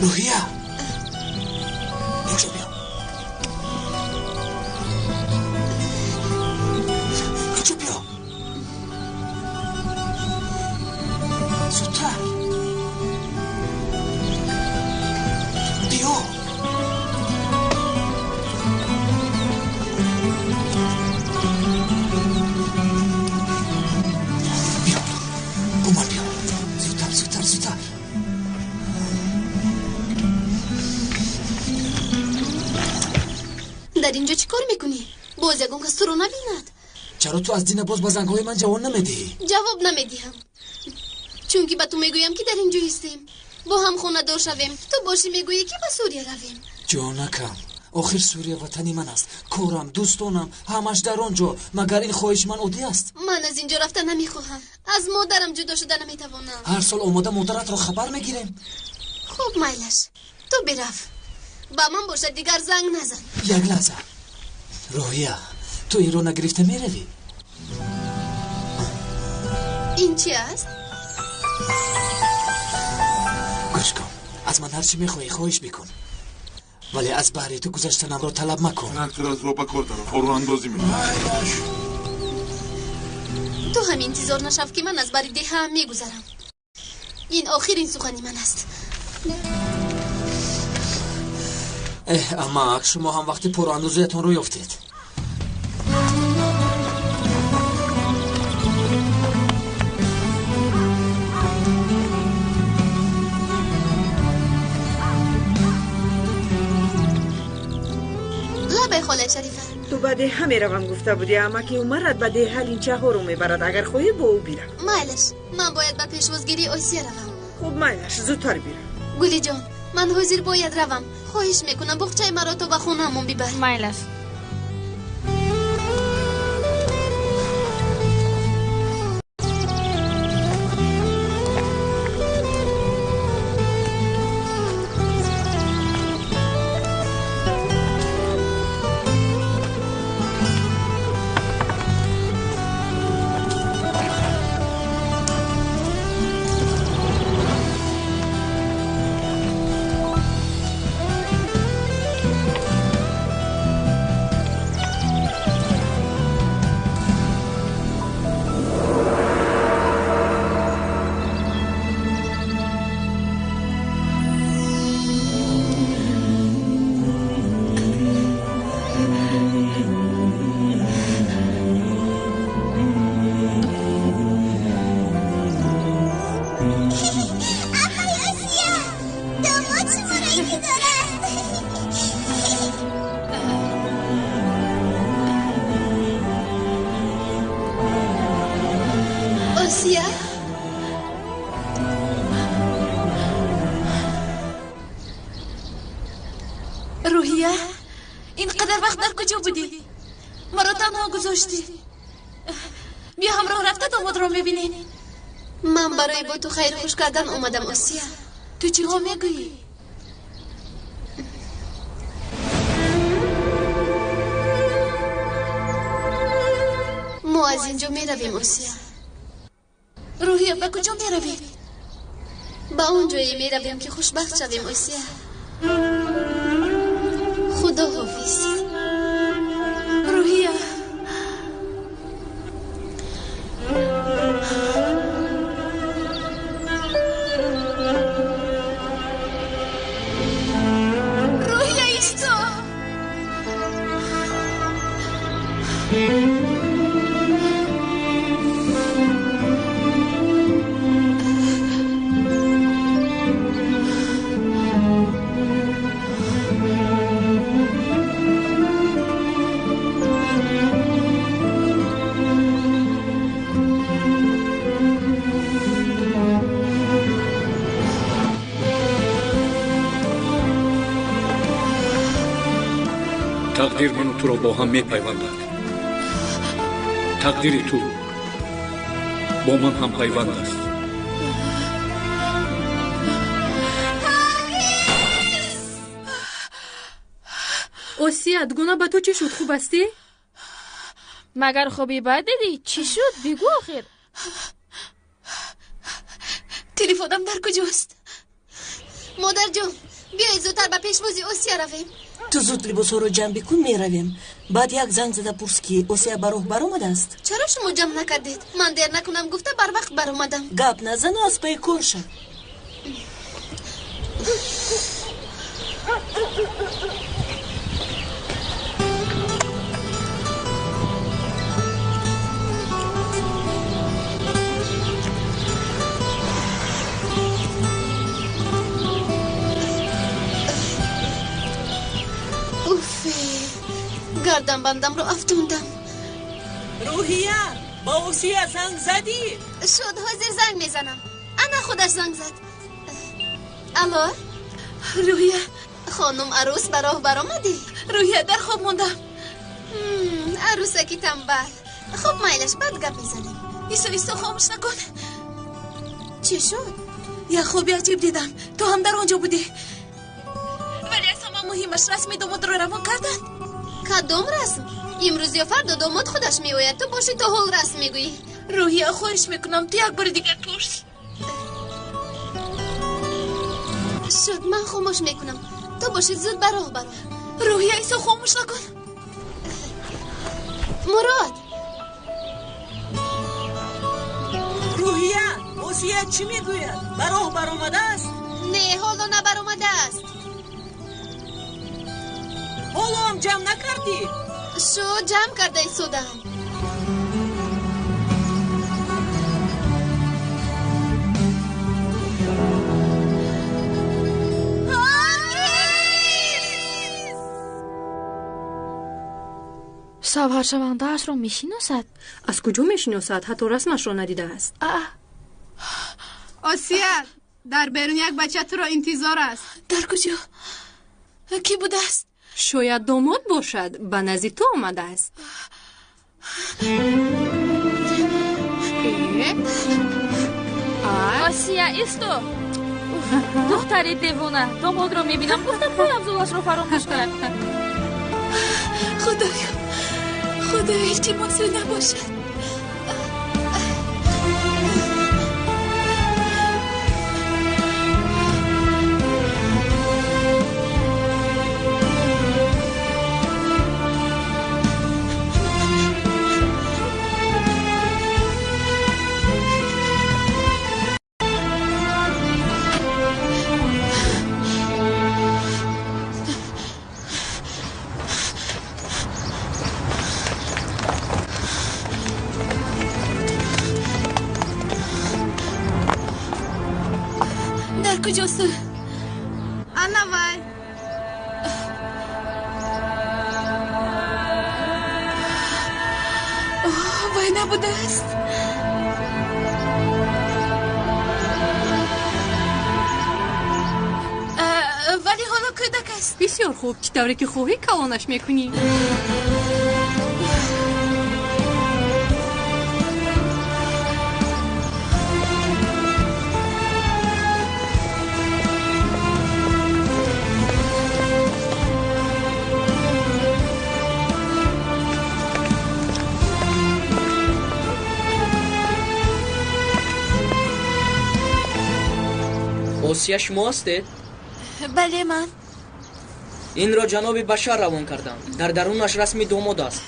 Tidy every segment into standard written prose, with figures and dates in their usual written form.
Рӯҳия, инҷо биё. Инҷо биё. Зудтар. Биё. Биё. Бо ман биё. Зудтар, зудтар, зудтар. Дар инҷо чӣ кор мекунӣ? Боз ягон кас туро набинад. Чаро ту аз дина боз ба зангҳои ман ҷавоб намедиҳӣ? Ҷавоб намедиҳам, чунки ба ту мегӯям, ки дар инҷо ҳистем, бо ҳам хонадор шавем. Ту бошӣ мегӯӣ, ки ба Сурия равем. Ҷонакам, охир Сурия ватани ман аст. Корам, дӯстонам ҳамаш дар он ҷо. Магар ин хоҳиши ман оддӣ аст? Ман аз инҷо рафта намехоҳам. Аз модарам ҷудо шуда наметавонам. Ҳар сол омода модаратро хабар мегирем. Хуб, майлаш, ту бирав. Ба ман бошад дигар занг назан. Як лаҳза. Рӯҳия, ту инро нагирифта меравӣ? Ин чи аст? Гӯш кун, аз ман ҳар чӣ мехоҳӣ хоҳиш бикун, вале аз баҳри ту гузаштанамро талаб макун. Тракторатро ба кор дарор, форуандозӣ мекунад. Ту ҳам интизор нашав, ки ман аз бари деҳаам мегузарам. Ин охирин сухани ман аст. Эҳ, амак, шумо ҳам вақти пурандозиятонро ёфтед. Лабай, холаи Шарифа. Ту ба деҳа меравам гуфта будӣ. Амаки Умарат ба деҳа линчаҳоро мебарад. Агар хоҳӣ, бо ӯ бирав. Майлаш, ман бояд ба пешвозгирии Осия равам. Хуб, майлаш, зудтар бирав. Гулиҷон, ман ҳозир бояд равам. Хоҳиш мекунам, буғчаи маро то ба хонаамон бибар. Майлаш. Осия? Рӯҳия, ин қадар вақт дар куҷо будӣ? Маро танҳо гузоштӣ. Биё, ҳамроҳ рафта домодро мебинем. Ман барои бо ту хайру хуш кардан омадам, Осия. Ту чиҳо мегӯӣ? Мо аз инҷо меравем, Осия. Рӯҳия, ба куҷо меравем? Ба он ҷое меравем, ки хушбахт шавем, Осия. Худо ҳофиз. Рӯҳия. Рӯҳия, исто. Тақдир ману туро бо ҳам мепайвандад. Тақдири ту бо ман ҳам пайванд аст. Осия, дугона, ба ту чӣ шуд? Хуб ҳастӣ? Магар хоби бад дидӣ? Чӣ шуд, бигӯ охир. Телефонам дар куҷост? Модарҷон, биёед зудтар ба пешвози Осия равем. Ту зуд либосҳоро ҷамъ бикун, меравем. Баъд як занг зада пурс, ки Осия ба роҳ баромадааст. Чаро шумо ҷамъ накардед? Ман дер накунам гуфта барвақт баромадам. Гап назану аз пайи кор шав. Гарданбандамро афтондам. Рӯҳия, ба Осия занг задӣ? Шуд, ҳозир занг мезанам. Ана худаш занг зад. Алло? Рӯҳия. Хонум арӯс, ба роҳ баромадӣ? Рӯҳия, дар хоб мондам. Арӯсаки тамбал. Хуб, майлаш, баъд гап мезанем. Исо, Исо, хомӯш накун. Чӣ шуд? Як хоби аҷиб дидам. Ту ҳам дар он ҷо будӣ. Вале аз ҳама муҳимаш расми домодро равон карданд. Кадом расм? Имрӯз ё фардо домод худаш меояд. Ту бошӣ то ҳол расм мегӯӣ. Рӯҳия, хоҳиш мекунам, ту як бори дигар пурс. Шуд, ман хомӯш мекунам. Ту бошӣ зуд ба роҳ баро. Рӯҳия, Исо, хомӯш накун. Мурод! Рӯҳия, Осия чӣ мегӯяд? Ба роҳ баромадааст? Не, ҳоло набаромадааст. Ҳоло ҳам ҷамъ накардӣ? Шуд, ҷамъ карда истодам. Шавҳаршавандаашро мешиносад? Аз куҷо мешиносад? Ҳатто расмашро надидааст. Осия, дар берун як бача туро интизор аст. Дар куҷо? Кӣ будааст? Шояд домод бошад, ба назди ту омадааст. Осия, исто! Духтари девона, домодро мебинам, гуфта пойафзолашро фаромӯш кард. Худоё, худоё, илтимосро набошад. Куҷост? Ана вай. Вай набудааст. Вале ҳоло кӯдак аст. Бисёр хуб, чӣ тавре ки хоҳӣ калонаш мекунӣ. Осия шумо ҳастед? Бале, ман. Инро ҷаноби Башар равон кардам. Дар дарунаш расми домод аст.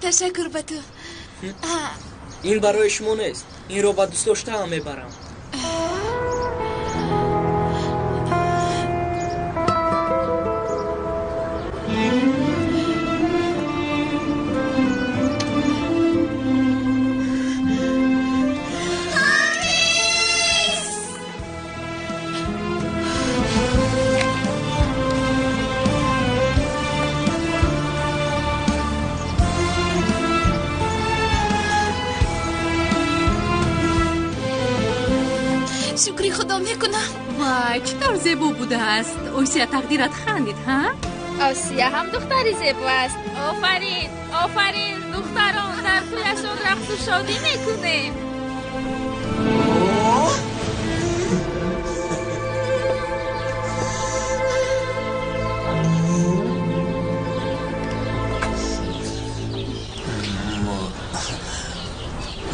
Ташаккур ба ту. Ин барои шумо нест. Инро ба дӯстдоштаам мебарам. Шукри худо мекунам. Вай, чӣ тавр зебо будааст. Осия, тақдират хандид, ҳа? Осия ҳам духтари зебо аст. Офарин, офарин, духтарон, дар тӯяшон рақсу шодӣ мекунем.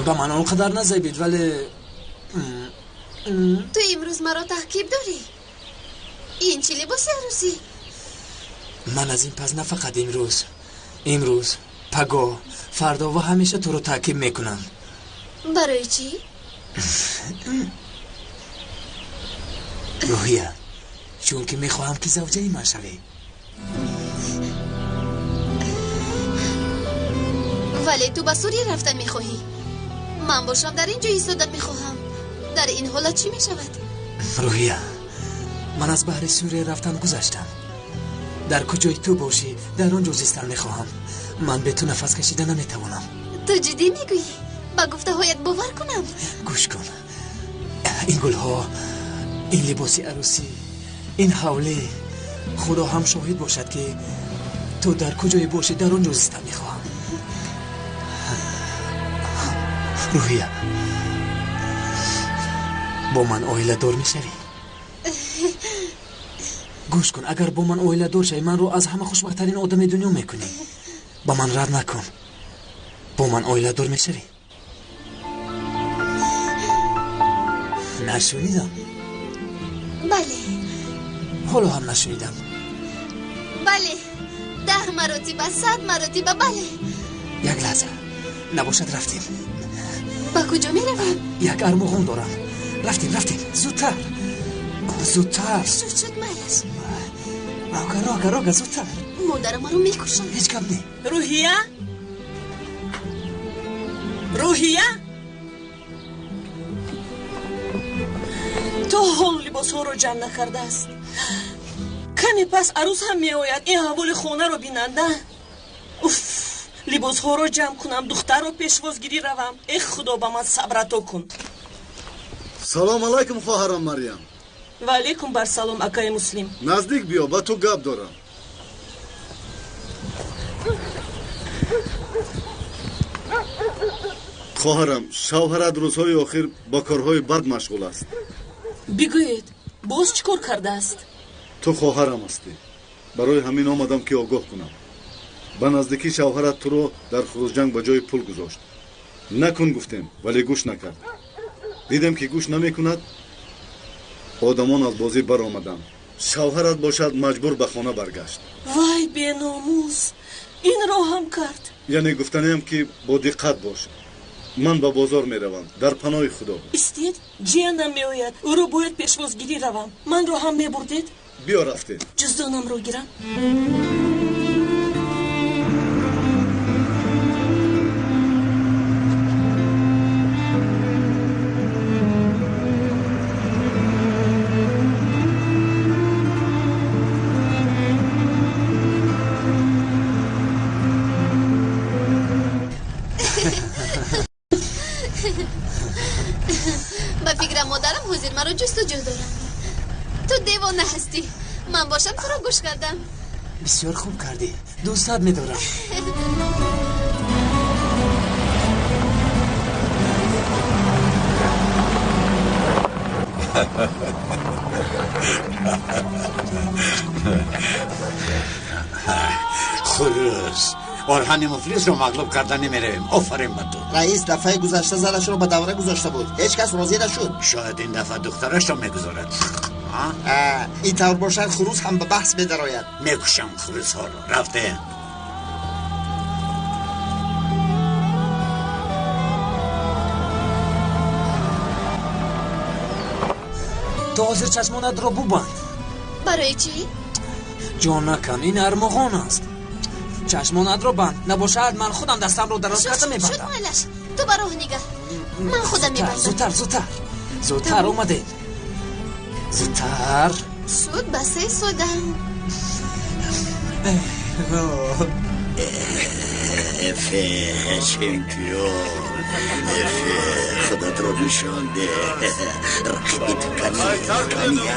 Ба ман он қадар назебид, вале Ту имрӯз маро таъқиб дорӣ? Ин чӣ либоси арӯсӣ? Ман аз ин пас на фақат имрӯз, пагоҳ, фардо ва ҳамеша туро таъқиб мекунам. Барои чӣ? Рӯҳия, чунки мехоҳам ки завҷаи ман шавӣ. Вале ту ба Сурия рафтан мехоҳӣ. Ман бошам дар ин ҷо истодан мехоҳам. Дар ин ҳолат чӣ мешавад? Рӯҳия, ман аз баҳри Сурия рафтан гузаштам. Дар куҷои ту бошӣ, дар он ҷо зистан мехоҳам. Ман бе ту нафас кашида наметавонам. Ту ҷиддӣ мегӯӣ? Ба гуфтаҳоят бовар кунам? Гӯш кун, ин гулҳо, ин либоси арӯсӣ, ин ҳавлӣ, худо ҳам шоҳид бошад ки ту дар куҷое бошӣ, дар он ҷо зистан мехоҳам. Рӯҳия, бо ман оиладор мешавӣ? Гӯш кун, агар бо ман оиладор шавӣ, манро аз ҳама хушбахттарин одами дунё мекунӣ. Ба ман рад накун. Бо ман оиладор мешавӣ? Нашунидам. Бале. Ҳоло ҳам нашунидам. Бале, 10 маротиба, 100 маротиба бале. Як лаҳза набошад, рафтем. Ба куҷо меравем? Як армуғон дорам. Рафтем, рафтем, зудтар, зудтар. Шуд, шуд, майлаш. Рога, рога, рога, зудтар. Модарам маро мекушад. Ҳеҷ гап не. Рӯҳия, Рӯҳия, то ҳол либосҳоро ҷамъ накардааст. Каме пас арӯс ҳам меояд, ин ҳаволи хонаро бинанда. Уф, либосҳоро ҷамъ кунам, духтарро пешвозгирӣ равам. Эх, худо ба ман сабр ато кун. Салом алайкум, хоҳарам Марьям. Ва алайкум барсалом, акаи Муслим. Наздик биё, ба ту гап дорам. Хоҳарам, шавҳарат рӯзҳои охир бо корҳои бад машғул аст. Бигӯед, боз чӣ кор кардааст? Ту хоҳарам ҳастӣ, барои ҳамин омадам ки огоҳ кунам. Ба наздикӣ шавҳарат туро дар хурӯсҷанг ба ҷои пул гузошт. Накун гуфтем, вале гӯш накард. Дидем ки гӯш намекунад, одамон аз бозӣ баромаданд. Шавҳарат бошад маҷбур ба хона баргашт. Вай беномус, инро ҳам кард. Яъне гуфтаниам ки бо диққат бош. Ман ба бозор меравам, дар паноҳи худо. Истед, ҷиянам меояд, ӯро бояд пешвозгирӣ равам. Манро ҳам мебурдед? Биё, рафтем. Ҷуздонамро гирам. Ба фикрам модарам ҳозир маро ҷустуҷӯ доранд. Ту девона ҳастӣ. Ман бошам туро гӯш кардам. Бисёр хуб кардӣ, дӯстат медорам. Хурӯс, Орҳани муфлисро мағлуб карда намеравем. Офарин ба ту. Раис дафъаи гузашта занашро ба давра гузошта буд, ҳеҷ кас розӣ нашуд. Шояд ин дафъа духтарашро мегузорад. Ин тавр бошад, хурӯс ҳам ба баҳс медарояд. Мекушам хурӯсҳоро. Рафтем. То ҳозир чашмонатро бубанд. Барои чӣ? Ҷон накан, ин армуғон аст. Чашмонатро банд, набошад ман худам дастамро дароз карда мебандам. Шуд, майлаш, ту ба роҳ нигар, ман худам мебандам. Зудтар, зудтар, зудтар, омадем. Зудтар. Шуд, ба се содам. Эфе, чемпион, эфе, худатро нишон деҳ. Рақиби ту кани, кани,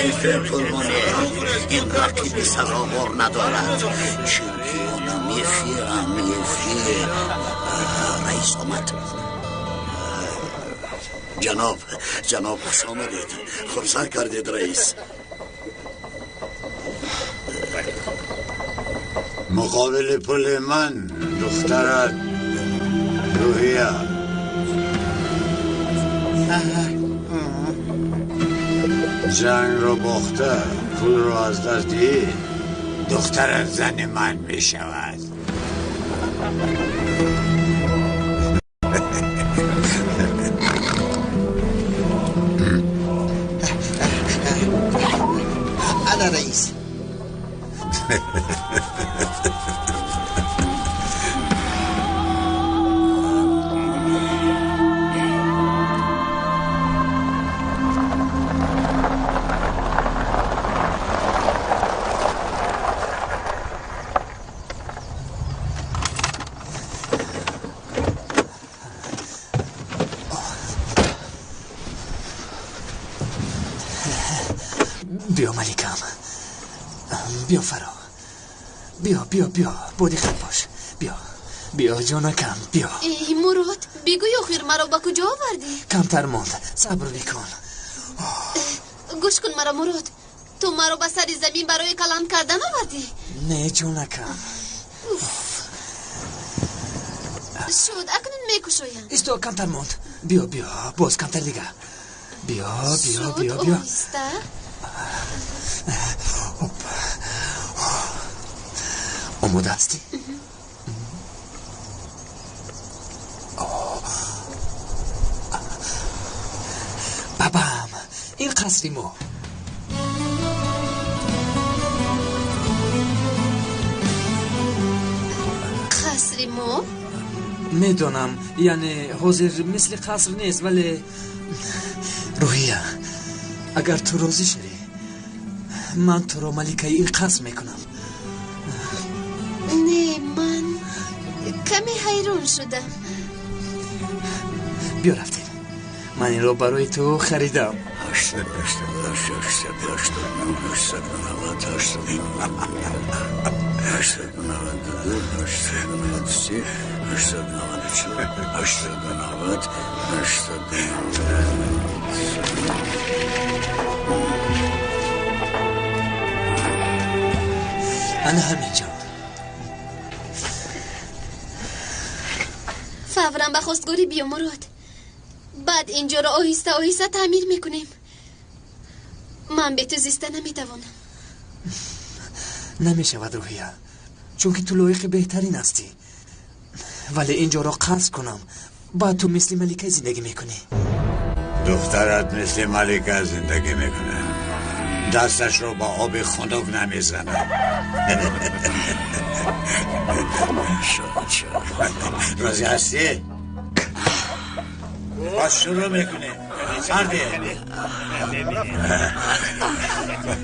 эфе пулмоне, ин рақиби сазовор надорад. Чемпионам, эфеам, эфе. Раис омад. Ҷаноб, ҷаноб, хуш омадед. Хурсанд кардед, раис. Муқобили пули ман духтарат Рӯҳия. Ҷангро бохта, пулро аз даст диҳӣ, духтарат зани ман мешавад. Ана раис. Биё, маликам, биё, фаро, биё, биё, биё, бо диққат бош, биё, биё, ҷонакам, биё. Эй Мурод, бигӯй, охир маро ба куҷо овардӣ? Камтар монд, сабр бикун. Гӯш кун маро, Мурод, ту маро ба сари замин барои каланд кардан овардӣ? Не, ҷонакам. Шуд, акнун мекушоям. Исто, камтар монд, биё, биё, боз камтар дига, биё, биё, биё, биё. Оҳиста. Омода ҳастӣ? Бабам, ин қасри мо. Қасри мо? Медонам, яъне ҳозир мисли қаср нест, вале Рӯҳия, агар ту розӣ шавӣ, ман туро маликаи ин қаср мекунам. Не, ман каме ҳайрон шудам. Биё, рафтем. Ман инро барои ту харидам. 888, 889, 892, 893, 894, 890. Ана ҳамин ҷо. Фавран ба хостгорӣ биё, Мурод. Баъд инҷоро оҳиста оҳиста таъмир мекунем. Ман бе ту зиста наметавонам. Намешавад, Рӯҳия, чунки ту лоиқи беҳтарин ҳастӣ. Вале инҷоро қаср кунам, баъд ту мисли малика зиндагӣ мекунӣ. Духтарат мисли малика зиндагӣ мекунад, дасташро ба оби хунук намезанад. Розӣ ҳастӣ? Пас шурӯъ мекунем. Сарде,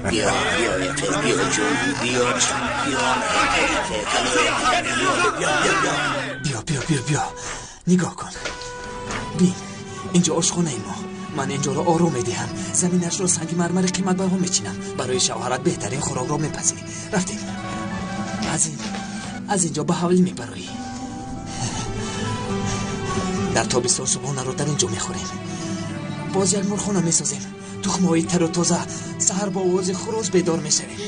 биё, биё, биё, ҷон, биё, чемпион, биё, биё, биё. Биё, биё, биё, биё, нигоҳ кун, бин, инҷо ошхонаи мо. Ман инҷоро ором медиҳам, заминашро санги мармари қиматбаҳо мечинам. Барои шавҳарат беҳтарин хӯрокро мепазӣ. Рафтем, аз инҷо ба ҳавлӣ мебароӣ. Дар тобистон субҳонаро дар ин ҷо мехӯрем. Боз як мурғхона месозем, тухмҳои тару тоза. Саҳар бо овози хурӯс бедор мешавем.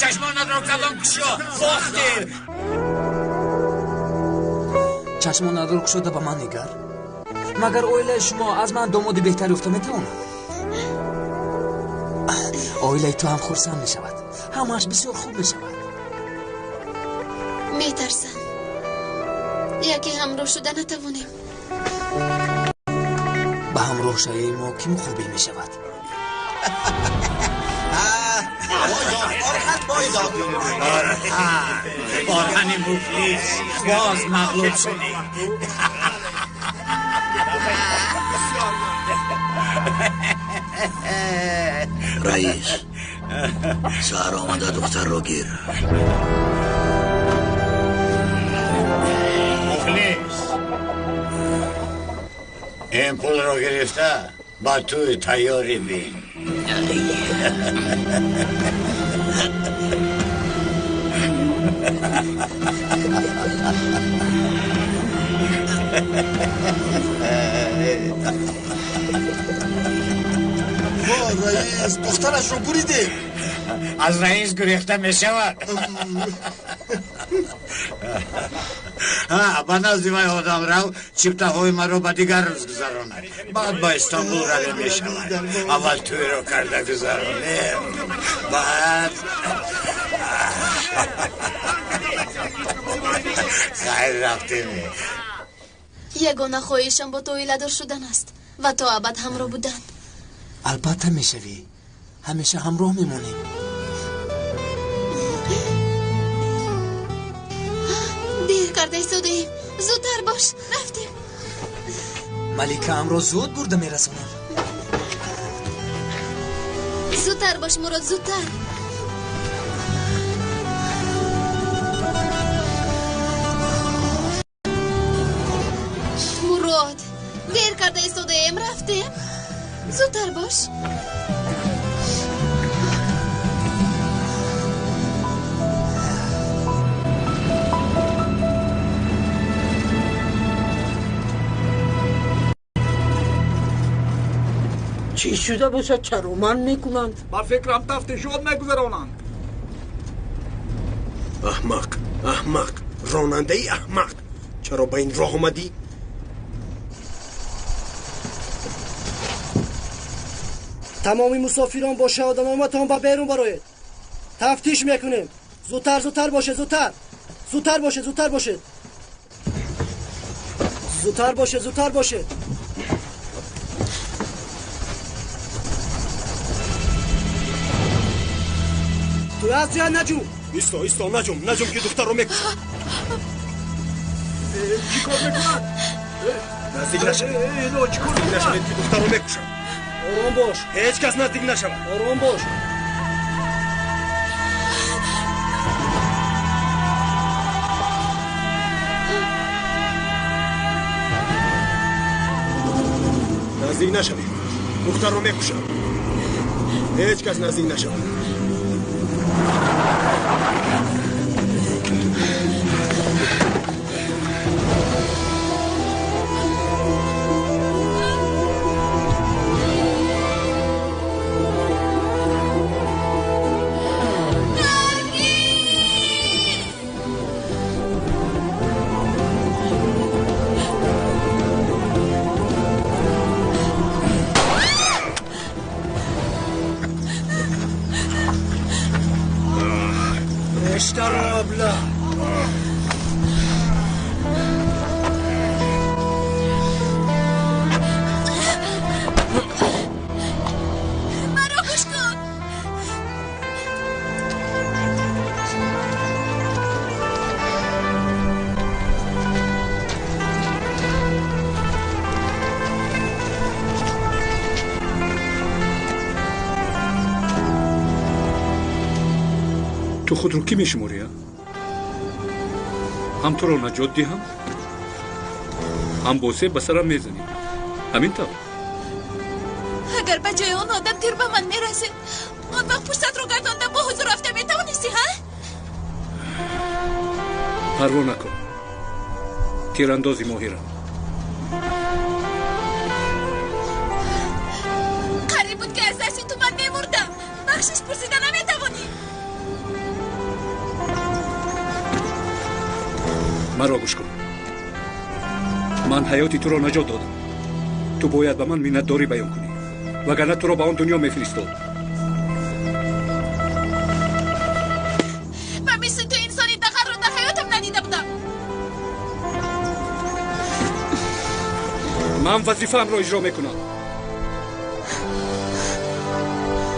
Чашмонатро калон кушо, бохтем. Чашмонатро кушода ба ман нигар. Магар оилаи шумо аз ман домоди беҳтар ёфта метавонад? Оилаи ту ҳам хурсанд мешавад, ҳамааш бисёр хуб мешавад. Метарсам, яке ҳамроҳ шуда натавонем. Ба ҳамроҳшавии мо кӣ муқобил мешавад? Орҳани муфлис, боз мағлуб шудӣ. Раис, саҳар омада духтарро гир. Ин пулро гирифта ба тӯй тайёрӣ бин. Мо раис духтарашро буридем. Аз раис гурехта мешавад. Ба назди вай одам рав, чиптаҳои маро ба дигар рӯз гузаронад. Баъд ба Истанбул раве мешавад. Аввал тӯйро карда гузаронем, баъд хайр рафтем. Ягона хоҳишам бо ту оиладор шудан аст ва то абад ҳамроҳ будан. Албатта мешавӣ. Ҳамеша ҳамроҳ мемонем. Дер карда истодаем. Зудтар бош, рафтем. Маликаамро зуд бурда мерасонам. Зудтар бош, Мурод, зудтар. Мурод, дер карда истодаем, рафтем. Зудтар бош. Чӣ шуда бошад, чаро ман мекунанд? Ба фикрам тафтишот мегузаронанд. Аҳмақ, аҳмақ, ронандаи аҳмақ, чаро ба ин роҳ омадӣ? Тамоми мусофирон бо шаҳодатномаатон ба берун бароед. Тафтиш мекунем. Зудтар, зудтар бошед, зудтар. Зудтар бошед, зудтар бошед. Зудтар бошед, зудтар бошед. Ту аз ҷоя наҷум. Исто, исто, наҷум, наҷум ки духтарро мекушам. Чӣ кор мекунад? Наздик нашавед. Чӣ кор мекунад? Нашавед ки духтарро мекушам. Ором бош. Ҳеҷ кас наздик нашавад. Ором бош. Наздик нашавед. Духтарро мекушам. Ҳеҷ кас наздик нашавад. Ту худро кӣ мешуморӣ? Ҳам туро наҷот диҳам, ҳам босе ба сарам мезанӣ. Ҳамин тавр. Агар ба ҷои он одам тир ба ман мерасид, он вақт фурсатро гардонда бо ҳузур рафта метавонистӣ, ҳа? Парво накун. Тирандози моҳирам. Қариб буд ки аз дасти ту ман мемурдам. Бахшиш пурсида наметавонӣ. Маро гӯш кун. Ман ҳаёти туро наҷот додам. Ту бояд ба ман миннатдорӣ баён кунӣ, вагарна туро ба он дунё мефиристод. Ба мисли ту инсони дағалро дар ҳаётам надида будам. Ман вазифаамро иҷро мекунам.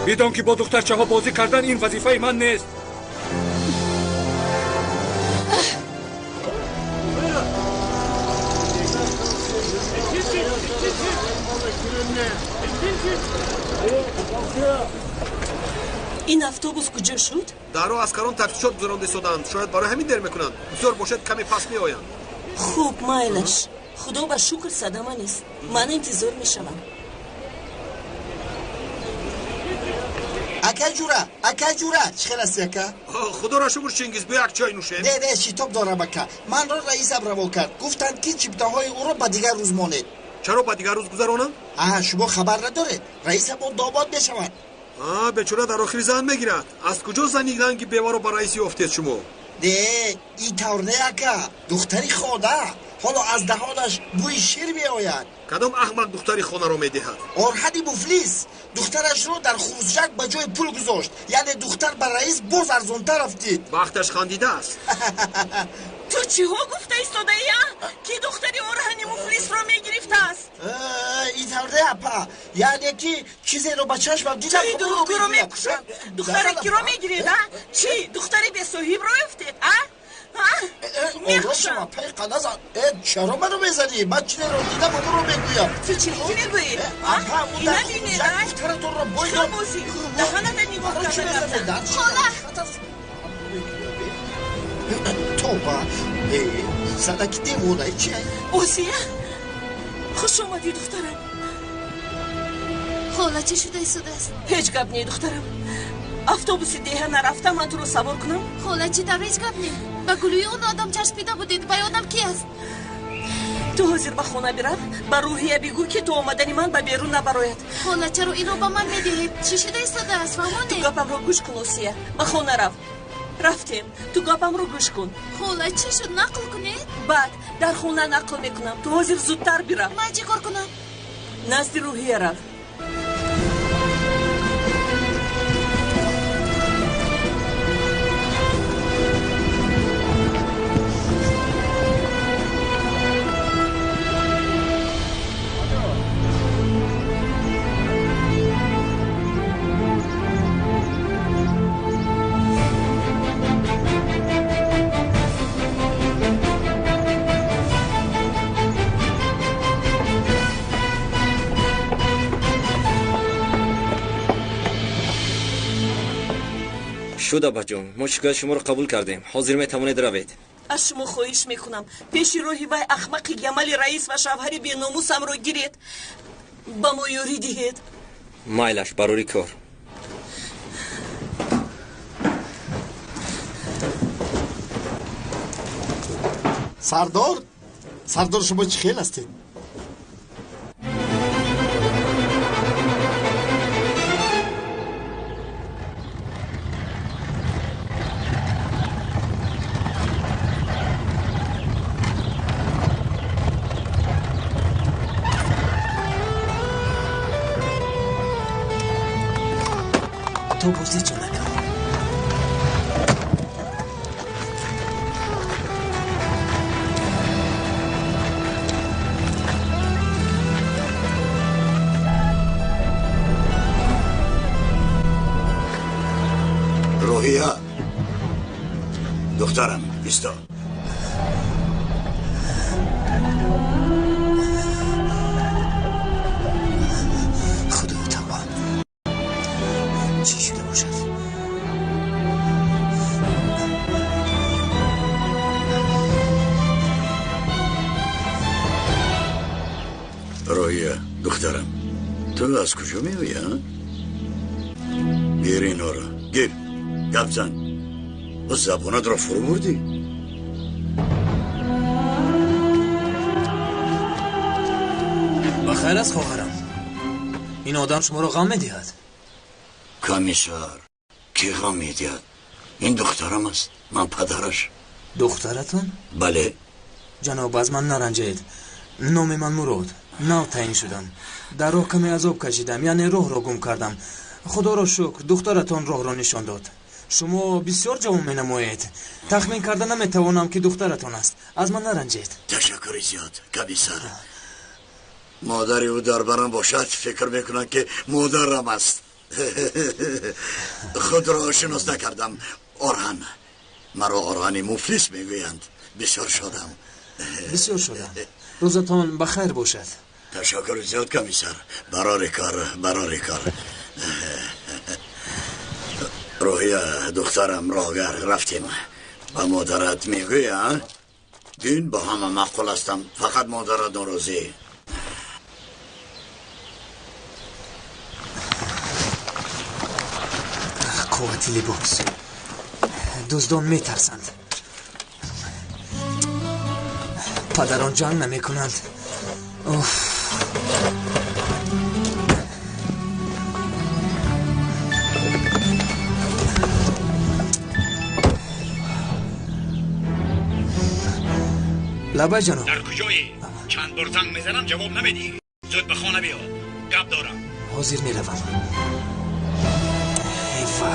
Бидон ки бо духтарчаҳо бозӣ кардан ин вазифаи ман нест. Ин автобус куҷо шуд? Дар роҳ аскарон тафтишот гузаронда истоданд. Шояд барои ҳамин дер мекунанд. Бисёр бошад, каме пас меоянд. Хуб, майлаш. Худо ба шукр садама нест. Ман интизор мешавам. Ака Ҷура, ака Ҷура, чӣ хел ҳастӣ, ака? Худоро шукр, Чингиз, биё як чой нӯшем. Не, не, шитоб дорам, ака. Манро раисам равон кард. Гуфтанд, ки чиптаҳои ӯро ба дигар рӯз монед. Чаро ба дигар рӯз гузаронам? Аҳа, шумо хабар надоред. Раисам он домод мешавад. А, бечора дар охири зан мегирад. Аз куҷо зани ланги беваро ба раис ёфтед шумо? Не, ин тавр не, ака. Духтари хона. Ҳоло аз даҳонаш бӯи шир меояд. Кадом аҳмақ духтари хонаро медиҳад? Орҳани муфлис духтарашро дар хурӯсҷанг ба ҷои пул гузошт. Яъне духтар ба раис боз арзонтар афтид. Вақташ хандидааст. Ту чиҳо гуфта истодаӣ, а? Ки духтари Орҳани муфлисро мегирифтааст? Ин тавр не, апа. Яъне ки чизеро ба чашмам дидам. Чӣ дурӯғгӯро мекушам? Духтаре киро мегиред, а? Чӣ духтари бесоҳибро ёфтед, а? Мехушам, апаи қаназан. Чаро маро мезанӣ? Ман чизеро дидам, ӯро мегӯям. Ту чиҳо мегӯӣ? Апа, ӯ дар хурӯсҷанг духтаратонро бой дод. Бозӣ даҳаната нигоҳ карда. Хола! Тоба, занаки девонаи чи? Осия, хуш омадӣ, духтарам. Хола, чӣ шуда истодааст? Ҳеҷ гап не, духтарам. Автобуси деҳа нарафта, ман туро савор кунам? Хола, чӣ тавр ҳеҷ гап не? Ба гулӯи он одам часпида будед. Вай одам ки аст? Ту ҳозир ба хона бирав, ба Рӯҳия бигӯ, ки то омадани ман ба берун набарояд. Хола, чаро инро ба ман медиҳед? Чӣ шуда истодааст? Фаҳмонед. Ту гапамро гӯш кун, Осия. Ба хона рав. Рафтем. Ту гапамро гӯш кун. Хола, чӣ шуд? Нақл кунед. Баъд дар хона нақл мекунам. Ту ҳозир зудтар бирав. Ман чӣ кор кунам? Назди Рӯҳия рав. Шуд, абаҷон, мо шикояти шуморо қабул кардем. Ҳозир метавонед равед. Аз шумо хоҳиш мекунам, пеши роҳи вай ахмақи Ямали раис ва шавҳари беномусамро гиред, ба мо ёрӣ диҳед. Майлаш, барори кор. Сардор, сардор, шумо чӣ хел ҳастед? То бозӣ ҷонакам. Рӯҳия, духтарам, исто. Худоё, тавба, чӣ шуда бошад? Рӯҳия, духтарам, ту аз куҷо меоӣ, а? Гир инҳоро, гир, гап зан. Забонатро фурӯ бурдӣ? Ба хайр аст, хоҳарам. Ин одам шуморо ғам медиҳад. Комиссар, кӣ ғам медиҳад? Ин духтарам аст, ман падараш. Духтаратон? Бале. Ҷаноб, аз ман наранҷед. Номи ман Мурод. Нав таъин шудам. Дар роҳ каме азоб кашидам, яъне роҳро гум кардам. Худоро шукр, духтаратон роҳро нишон дод. Шумо бисёр ҷавон менамоед. Тахмин карда наметавонам, ки духтаратон аст. Аз ман наранҷед. Ташаккури зиёд, комиссар. Модари ӯ дар барам бошад, фикр мекунам, ки модарам аст. Худро шинос накардам. Орҳан. Маро Орҳани муфлис мегӯянд. Бисёр шодам. Бисёр шодам. Рӯзатон ба хайр бошад. Ташаккури зиёд, комиссар. Барори кор, барори кор. Рӯҳия, духтарам, роҳгар, рафтем. Ба модарат мегӯӣ, а? Ин ба ҳама маъқул ҳастам, фақат модарат норозӣ. Қуввати либос. Дуздон метарсанд. Падарон ҷанг намекунанд. Уф. Лабай ҷаноб. Дар куҷоӣ? Чанд бор занг мезанам, ҷавоб намедиҳӣ. Зуд ба хона биё, гап дорам. Ҳозир меравам. Эй ва.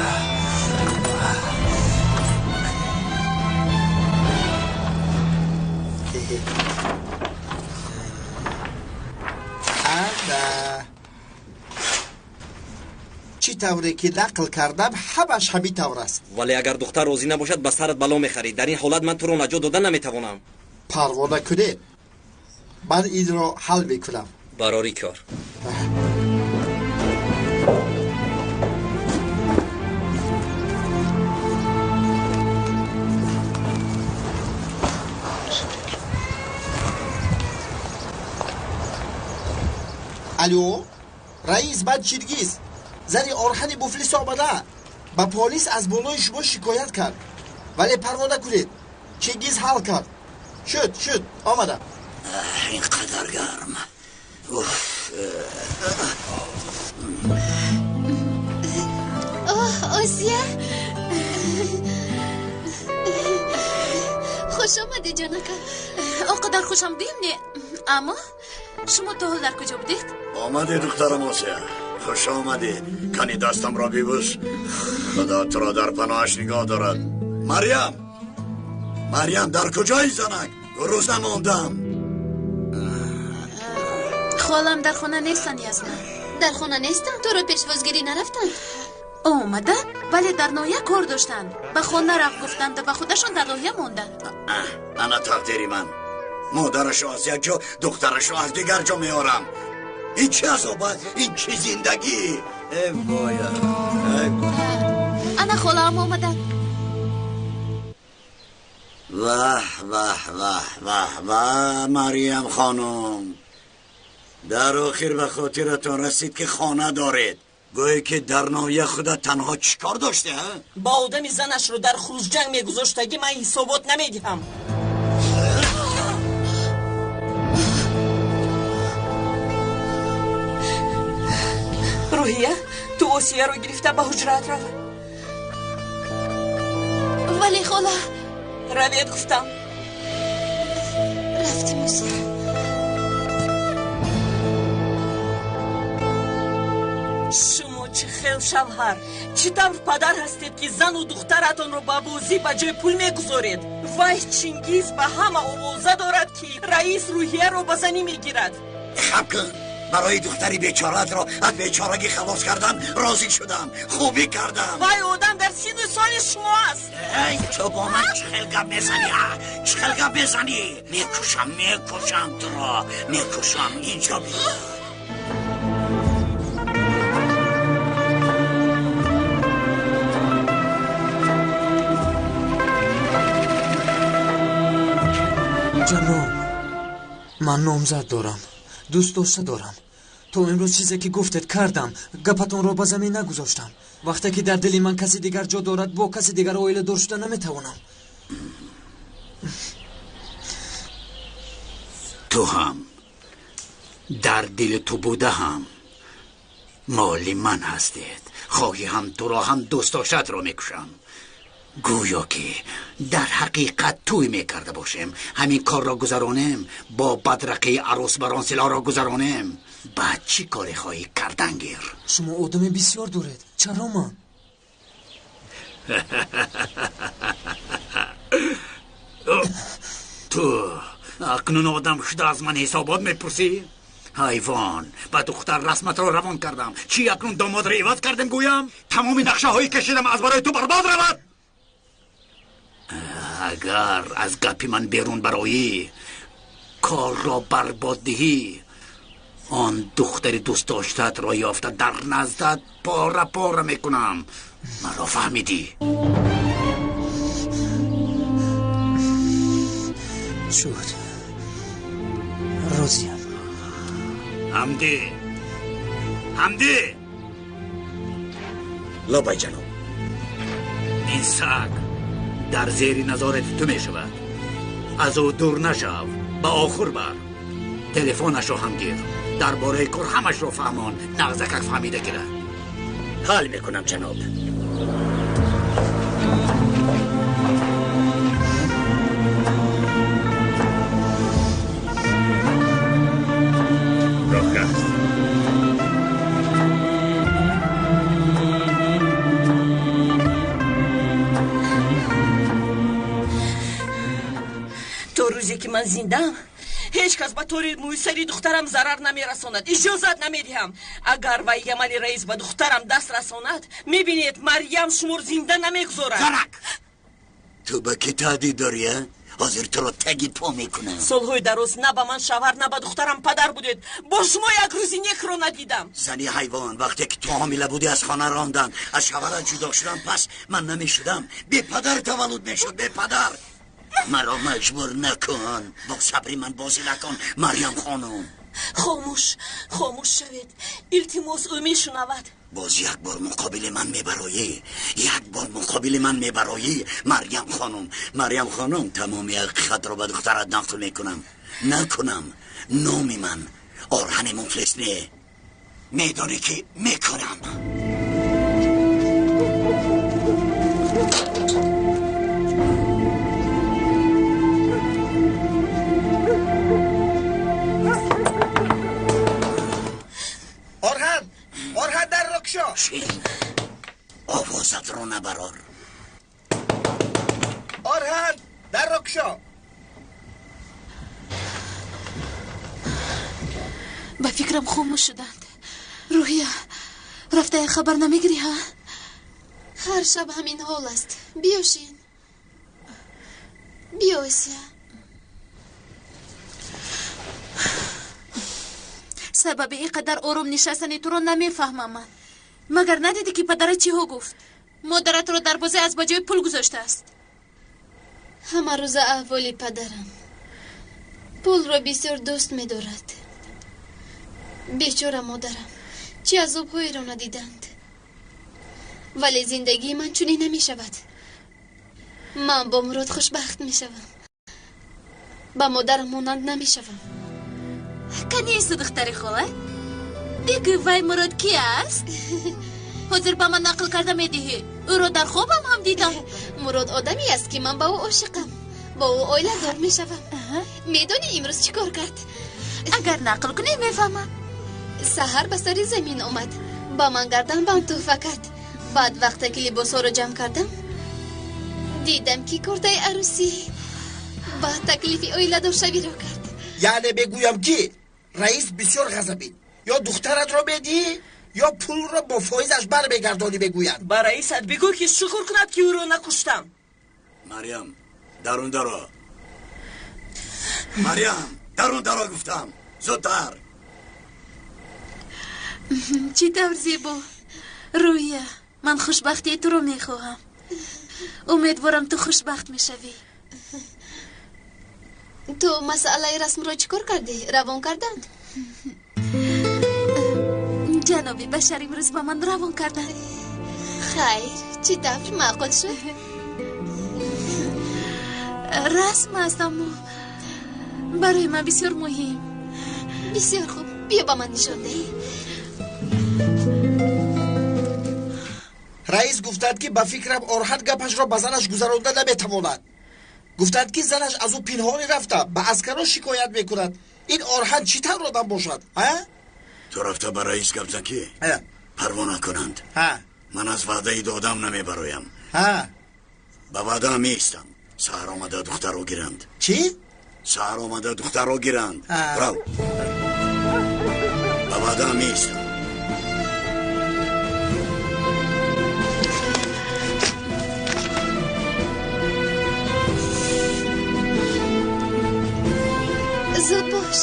Ана чӣ тавре ки нақл кардам, ҳамаш ҳамин тавр аст. Вале агар духтар розӣ набошад, ба сарат бало мехарӣ. Дар ин ҳолат ман туро наҷот дода наметавонам. Парво накунед, ман инро ҳал мекунам. Барори кор. Алло, раис, ман Чингиз. Зани Орҳани муфлис омада ба полис аз болои шумо шикоят кард, вале парво накунед, Чингиз ҳал кард. Шуд, шуд, омада. Ин қадар гарм. Оҳ, Осия, хуш омадӣ, ҷонака. Он қадар хушомадем не, аммо шумо то ҳол дар куҷо будед? Омадӣ, духтарам Осия, хуш омадӣ. Кани дастамро бибӯс. Худо туро дар паноҳаш нигоҳ дорад. Марьям, Марьям, дар куҷои занак? Гурусна мондам. Холам дар хона нестанд, Ясна. Дар хона нестанд? Туро пешвозгирӣ нарафтанд? Омаданд, вале дар ноҳия кор доштанд. Ба хона рафт гуфтанд ва худашон дар ноҳия монданд. Ана тақдири ман. Модарашро аз як ҷо, духтарашро аз дигар ҷо меорам. Ин чӣ азоб аст? Ин чӣ зиндагӣ? Э воя! Ана холаам омаданд. Ваҳ, ваҳ, ваҳ, ваҳ, ваҳ, Марьям хонум, дар охир ба хотиратон расид ки хона доред. Гӯе ки дар ноҳия худа танҳо чӣ кор доште, а? Ба одами занашро дар хурӯсҷанг мегузоштагӣ ман ҳисобот намедиҳам. Рӯҳия, ту Осияро гирифта ба ҳуҷраат рав. Вале хола. Равед гуфтам. Рафтем, Осия. Шумо чӣ хел шавҳар, чӣ тавр падар ҳастед, ки зану духтаратонро ба бозӣ ба ҷои пул мегузоред? Вай Чингиз ба ҳама овоза дорад, ки раис Рӯҳияро ба занӣ мегирад. Хаб кун, барои духтари бечораатро аз бечорагӣ халос кардан розӣ шудам, хубӣ кардам. Вай одам дар сину соли шумо аст. Эй, ту бо ман чӣ хел гап мезанӣ? Чӣ хел гап мезанӣ? Мекушам, мекушам туро, мекушам. Инҷо биё. Ҷаноб, ман номзад дорам, дӯст дошта дорам. То имрӯз чизе ки гуфтед кардам, гапатонро ба замин нагузоштам. Вақте ки дар дили ман каси дигар ҷо дорад, бо каси дигар оиладор шуда наметавонам. Ту ҳам дар дили ту буда ҳам моли ман ҳастед. Хоҳӣ ҳам туро, ҳам дӯст доштаатро мекушам. Гӯё ки дар ҳақиқат тӯй мекарда бошем, ҳамин корро гузаронем, бо бадрақаи арӯс барон силоҳро гузаронем. Баъд чӣ коре хоҳӣ кардан гир? Шумо одами бисёр доред, чаро ман? Ту акнун одам шуда аз ман ҳисобот мепурсӣ? Ҳайвон, ба духтар расматро равон кардам. Чӣ акнун домодро иваз кардем гӯям? Тамоми нақшаҳое кашидам аз барои ту барбод равад. Агар аз гапи ман берун бароӣ, корро барбод диҳӣ, он духтари дӯстдоштаатро ёфта дар наздат пора пора мекунам. Маро фаҳмидӣ? Шуд. Розиям. Ҳамдӣ, Ҳамдӣ! Лабай ҷаноб. Ин саг дар зери назорати ту мешавад. Аз ӯ дур нашав, ба охур бар. Телефонашро ҳам гир. Дар бораи кор ҳамашро фаҳмон, нағзакак фаҳмида гирад. Ҳал мекунам ҷаноб. То рӯзе ки ман зиндаам, ҳеҷ кас ба тори мӯи сари духтарам зарар намерасонад. Иҷозат намедиҳам. Агар вай Ямали раис ба духтарам даст расонад, мебинед, Марьям шуморо зинда намегузорад. Зарак! Ту ба кӣ таҳдид дорӣ, а? Ҳозир туро таги по мекунам. Солҳои дароз на ба ман шавҳар, на ба духтарам падар будед. Бо шумо як рӯзи некро надидам. Зани ҳайвон, вақте ки ту ҳомила будӣ аз хона ронданд, аз шавҳарат ҷудо шудам, пас ман намешудам. Бепадар таваллуд мешуд, бепадар. Маро маҷбур накун, бо сабри ман бозӣ накун, Марьям хонум. Хомӯш, хомӯш шавед. Илтимос, ӯ мешунавад. Боз як бор муқобили ман мебароӣ, як бор муқобили ман мебароӣ, Марьям хонум. Марьям хонум, тамоми ҳақиқатро ба духтарат нақл мекунам. Накунам, номи ман Орҳани муфлис не. Медонӣ ки мекунам. Орҳан, Орҳан, дарро кушо. Овозатро набарор. Орҳан, дарро кушо. Ба фикрам хомӯш шуданд. Рӯҳия, рафта як хабар намегирӣ, ҳа? Ҳар шаб ҳамин ҳол аст. Биёшин. Биё, Осия. Сабаби ин қадар ором нишастани туро намефаҳмам ман. Магар надидӣ ки падарат чиҳо гуфт? Модаратро дар бозӣ аз ба ҷои пул гузоштааст. Ҳама рӯза аҳволи падарам. Пулро бисёр дӯст медорад. Бечора модарам, чӣ азобҳоеро надиданд. Вале зиндагии ман чунин намешавад. Ман бо Мурод хушбахт мешавам. Ба модарам монанд намешавам. Канисту, духтари хола? Бигӯ, вай Мурод ки аст? Ҳозир ба ман нақл карда медиҳӣ. Ӯро дар хобам ҳам дидам. Мурод одаме аст ки ман ба ӯ ошиқам. Бо ӯ оиладор мешавам. Медонӣ имрӯз чӣ кор кард? Агар нақл кунӣ мефаҳмам. Саҳар ба сари замин омад. Ба ман гарданбанд тӯҳфа кард. Баъд вақте ки либосҳоро ҷамъ кардам, дидам ки куртаи арӯсӣ. Баъд таклифи оиладоршавиро кард. Яъне бегӯям ки раис бисёр ғазабид. Ё духтаратро медиҳӣ, ё пулро бо фоизаш бармегардонӣ, бегӯяд. Ба раисат бигӯ ки шукр кунад ки ӯро накуштам. Марьям, дарун даро. Марьям, дарун даро гуфтам. Зудтар. Чӣ тавр зебо. Рӯя, ман хушбахтии туро мехоҳам. Умедворам ту хушбахт мешавӣ. Ту масъалаи расмро чӣ кор кардӣ? Равон карданд? Ҷаноби Башар имрӯз ба ман равон карданд. Хайр, чӣ тавр маъқул шуд? Расм аст, аммо барои ман бисёр муҳим. Бисёр хуб, биё ба ман нишон деҳ. Раис гуфтанд ки ба фикрам Орҳан гапашро ба занаш гузаронда наметавонад. Гуфтанд ки занаш аз ӯ пинҳонӣ рафта ба аскарон шикоят мекунад. Ин Орҳан чӣ тавр одам бошад, а? Ту рафта ба раис гап зан ки парво накунанд. Ман аз ваъдаи додам намебароям. Ба ваъдаам меистам. Саҳар омада духтарро гиранд. Чӣ? Саҳар омада духтарро гиранд. Рав. Ба ваъдаам меистам. Зуд бош.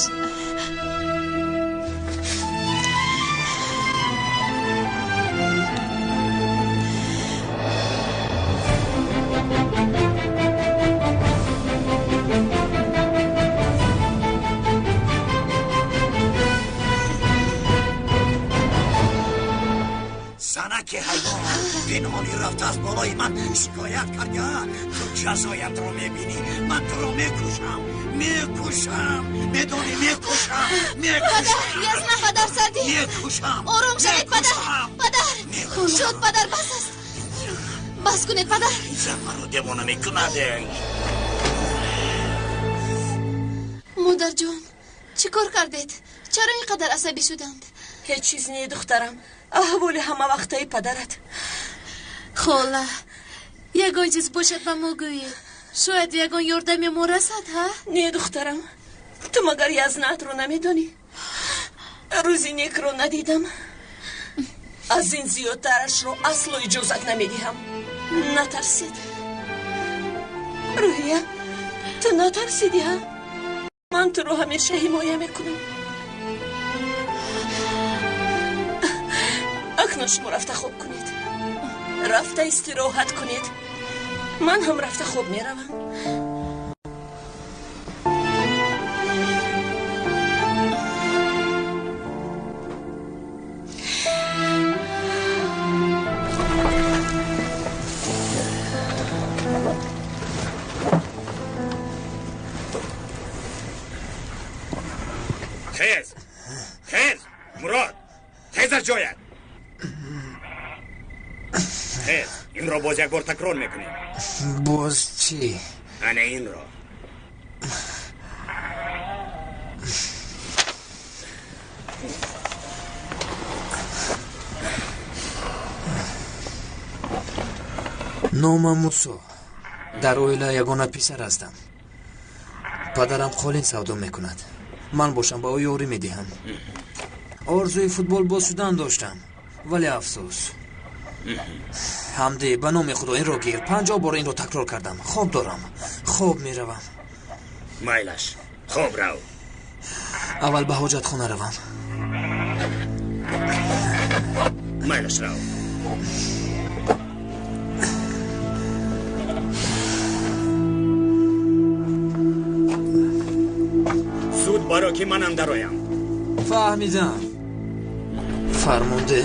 Пинҳонӣ рафта аз болои ман шикоят кардӣ, а? Ту ҷазоятро мебинӣ. Ман туро мекушам, мекушам, медонӣ, мекушам, мекушам. Ясна, падар, сардӣ. Мекушам. Ором шавед, падар. Падар, шуд, падар, бас аст. Бас кунед, падар. Зан маро девона мекунад. Модарҷон, чӣ кор кардед? Чаро ин қадар асабӣ шуданд? Ҳеҷ чиз не, духтарам. Аҳволи ҳамавақтаи падарат. Хола, ягон чиз бошад ба мо гӯед. Шояд ягон ёрдаме мо расад, ҳа? Не, духтарам, ту магар язнаатро намедонӣ? Рӯзи некро надидам. Аз ин зиёдтарашро асло иҷозат намедиҳам. Натарсед. Рӯҳия, ту натарсидӣ, ҳа? Ман туро ҳамеша ҳимоя мекунам. Акнун шумо рафта хоб кунед, рафта истироҳат кунед. Ман ҳам рафта хоб меравам. Хез, хез, Мурод, хез аз ҷоят. Хез, инро боз як бор такрор мекунем. Боз чӣ? Ана инро. Номам Мусо. Дар оила ягона писар ҳастам. Падарам қолин савдо мекунад. Ман бошам ба ӯ ёрӣ медиҳам. Орзуи футболбоз шудан доштам, вале афсӯс. Ҳамдӣ, ба номи Худо инро гир. 50 бор инро такрор кардам. Хоб дорам, хоб меравам. Майлаш, хоб рав. Аввал ба ҳоҷатхона равам. Майлаш, рав. Зуд баро, ки манам дароям. Фаҳмидам. Фармонде?